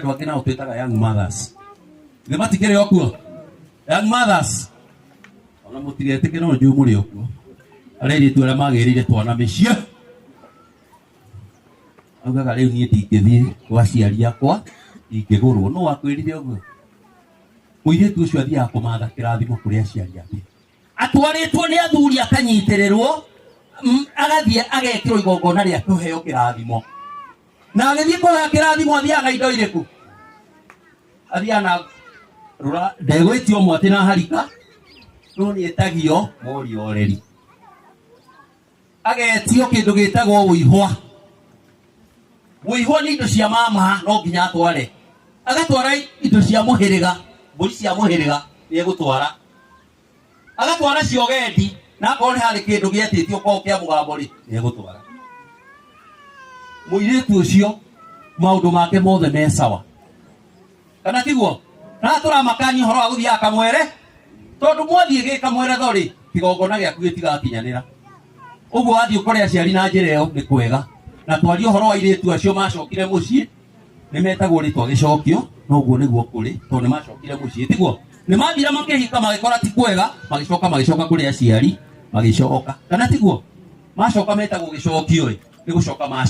Andũ angĩ nao twĩtaga young mothers. Nĩ matikĩrĩ o kuo young mothers? Ona mũtigetĩke, no njũĩ mũrĩ o kuo, arĩa airĩtu arĩa magĩrĩire twana mĩciĩ. Augaga rĩu niĩ ndingĩthiĩ gwa aciari akwa, ingĩgũrwo. No wakwĩrire ũguo? Mũirĩtu ũcio athiaga kũmatha kĩrathimo kũrĩ aciari ake, atwarĩtwo nĩ athuri, akanyitĩrĩrwo, agathiĩ agekĩrwo igongona rĩa kũheo kĩrathimo. Na agĩthiĩ kũheo kĩrathimo, athiaga na indo irĩkũ? Athiaga na rũra ndegwĩtio mwatĩ na harika, no nĩ etagio mori oreri, agetio kĩndũ gĩtagwo ũihwa. Ũihwa nĩ indo cia mama, no nginya atware. Agatwara indo cia mũhĩrĩga, mbũri cia mũhĩrĩga nĩ egũtwara, agatwara cia ũgendi, na akorwo nĩ harĩ kĩndũ gĩetĩtio kwao kĩa mũgambo rĩ, nĩ egũtwara. Mũirĩtu ũcio maũndũ make mothe me sawa, kana tiguo? Na tũramakania ũhoro wa gũthiaga kamwere, tondũ mwathiĩ gĩ kamwere thori, kĩgongona gĩaku gĩtigakinyanĩra. Ũguo wathiĩ ũkore aciari na njĩra ĩyo nĩ kwega. Na twarie ũhoro wa airĩtu acio macokire mũciĩ, nĩ metagwo rĩtwa gĩcokio, no ũguo nĩguo kũrĩ, tondũ nĩ macokire mũciĩ, tiguo? Nĩ mathire makĩhika, magĩkora ti kwega, magĩcoka, magĩcoka kũrĩ aciari, magĩcoka, kana tiguo? Macoka metagwo gĩcokio ĩ, nĩ gũcoka macoka.